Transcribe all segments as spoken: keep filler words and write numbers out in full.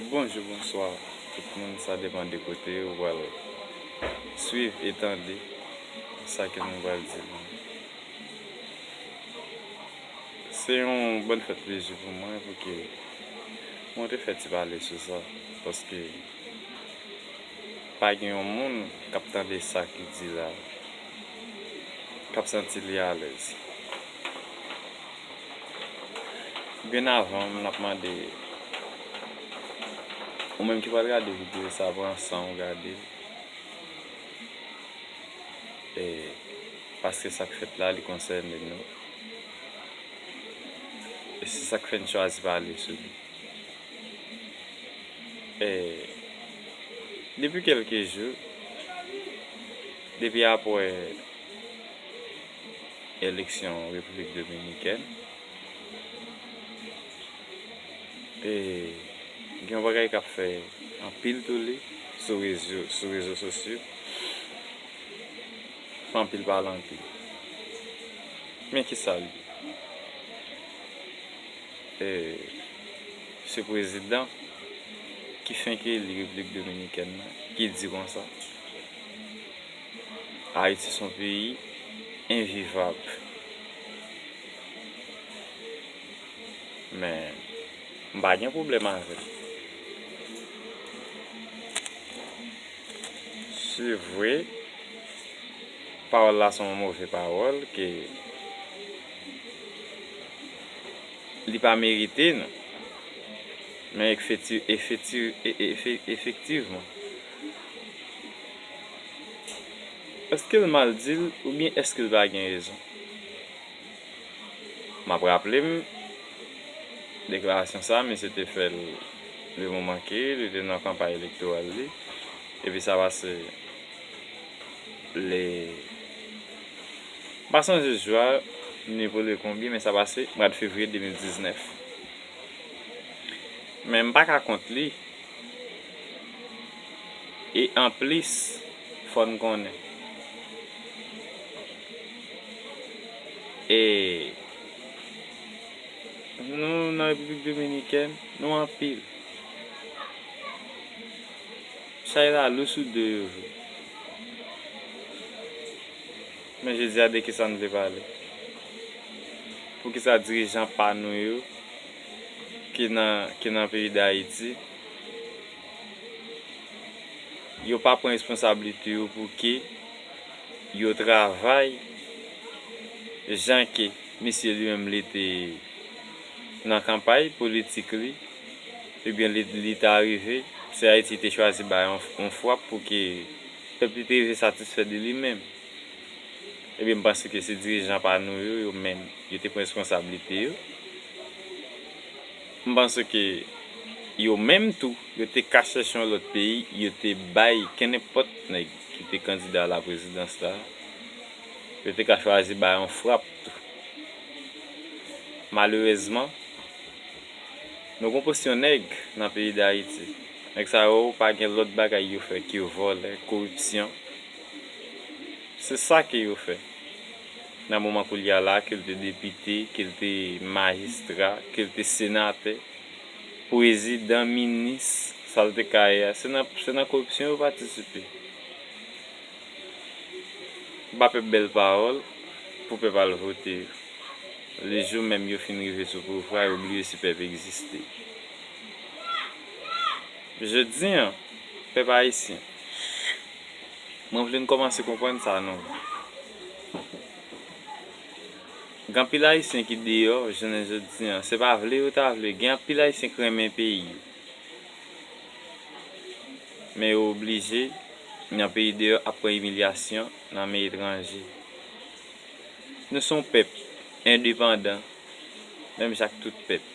Bonjou, bonswa tout moun, sa depann de kote ou pral swiv e tande sa ke nou pral di nou. Se yon bòn fèt plezi pou mwen, pou ke mwen te fè ti pale sou sa, paske pa gen yon moun k ap tande sa ki di la, k ap santi li alèz. Byen avan, m ap mande ou menm ki pral gade videyo sa, pran san w gade l. E, paske sa k fèt la, li konsène nou. E se sa k fè n chwazi pale sou li. E, depi kèlke jou, depi apre eleksyon Repiblik Dominikèn, e, gen yon bagay k ap fè anpil toule sou rezo, sou rezo sosyo, fè anpil pale anpil. Men kisa l ye? E, se prezidan ki fenk eli Repiblik Dominikèn nan ki di konsa, Ayiti se yon peyi envivab. Men, m pa gen pwoblèm avè l. Se vre, pawòl la se yon move pawòl ke li pa merite, non. Men efekti-, efekti-, e-, efe-, efektivman, èske l mal di l oubyen èske l pa gen rezon? M ap raple m, deklarasyon sa a, misye te fè l le moman ke li te nan kanpay elektoral li. Epi sa pase le, m pa sonje jou a, ni pou le konbyen, men sa pase mwa de fevriye de mil diznèf. Men m pa ka kont li. E anplis, fò n konnen, e, nou nan Repiblik Dominikèn, nou anpil. Chay la lou sou do yo vre. Men jodi a, de kisa n vle pale? Poukisa dirijan pa nou yo ki nan, ki nan peyi Dayiti, yo pa pran responsablite yo pou ke yo travay jan ke misye li menm li te nan kanpay politik li, ebyen li, li ta rive, se Ayiti te chwazi bay yon, yon frap pou ke pèp li te rive satisfè de li menm. Ebyen, m panse ke se dirijan pa nou yo, yo menm, yo te pran responsablite yo. M panse ke yo menm tou, yo te ka chèche yon lòt peyi, yo te bay kenenpòt nèg ki te kandida a la prezidans la, yo te ka chwazi bay yon frap tou. Malerezman, nou gon pòsyon nèg nan peyi Dayiti. Nèg sa yo pa gen lòt bagay yo fè ke vòlè, koripsyon. Se sa ke yo fè. Nan moman koulye a la, ke l te depite, ke l te majistra, ke l te senatè, prezidan, minis, sa l te ka ye a, se nan, se nan koripsyon yo patisipe. Ba pèp bèl pawòl pou pèp al vote yo. Lejou menm yo fin rive sou pouvwa, yo bliye si pèp egziste. Jodi a, pèp ayisyen, mwen vle n kòmanse konprann sa non. Gen anpil ayisyen ki deyò, jounen jodi a, se pa vle yo ta vle, gen anpil ayisyen ki renmen peyi yo. Men yo oblije, nan peyi deyò, ap pran imilyasyon nan men etranje. Nou se yon pèp endepandan, menm jan ak tout pèp.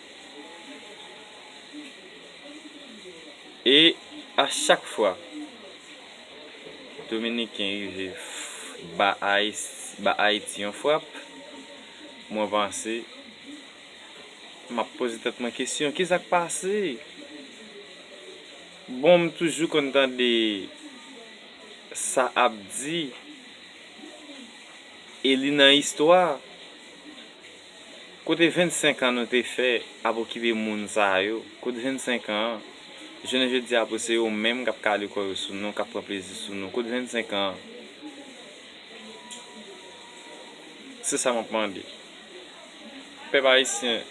E a chak fwa Dominiken rive f-, ba Ayis-, ba Ayiti yon frap, mwen panse, m ap poze tèt mwen kesyon, kisa k pase? Bon, m toujou konn tande sa ap di, e li nan istwa. Kote vennsenk an nou te fè ap okipe moun sa yo? Kote vennsenk an an? Jounen jodi a pou se yo menm k ap kale kò yo sou nou, k ap pran plezi sou nou. Kote vennsenk an an? Se sa m ap mande. Pèp ayisyen,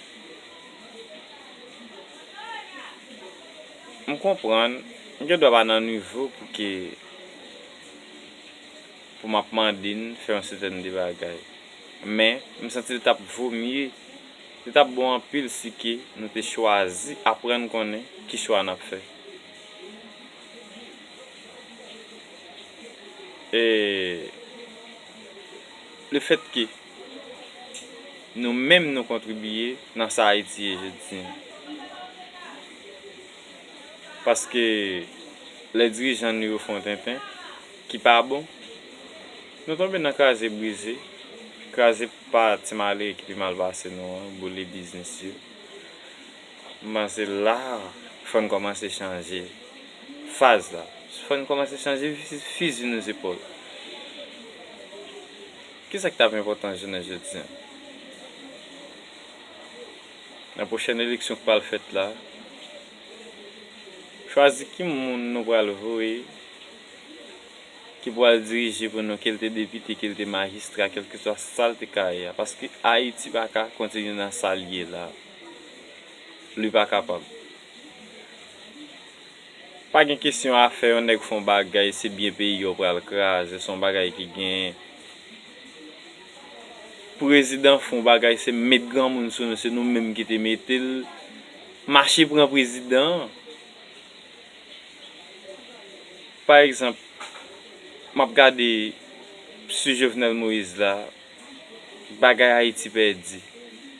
m konprann, m gen dwa pa nan nivo pou ke, pou m ap mande n fè yon sètèn de bagay. Men, m santi li t ap vo mye, li t ap bon anpil si ke nou te chwazi aprann konnen ki chwa n ap fè. E lefètke nou menm nou kontribiye nan sa Ayiti ye jodi a. Paske lè dirijan nou yo fè yon tenten ki pa bon, nou tonbe nan kraze brize, kraze pa ti malere ki pi mal pase nou an, boule biznis yo. M panse la, fò n kòmanse chanje faz la. Fò n kòmanse chanje fi-, fizi nou zepòl. Kisa ki t ap enpòtan jounen jodi a? Nan pwochèn eleksyon k pral fèt la, chwazi ki moun nou pral voye ki pral dirije pou nou, ke l te depite, ke l te majistra, kèlkeswa sa l te ka ye a. Paske Ayiti pa ka kontinye nan sa l ye la. Li pa kapab. Pa gen kesyon afè yon nèg fè yon bagay, se byen peyi a w pral kraze, se yon bagay ki gen. Prezidan fè yon bagay, se met granmoun sou nou, se nou menm ki te mete l. Mache pran prezidan an. Pa egzanp, m ap gade sou Jovenel Moïse la, bagay Ayiti pèdi.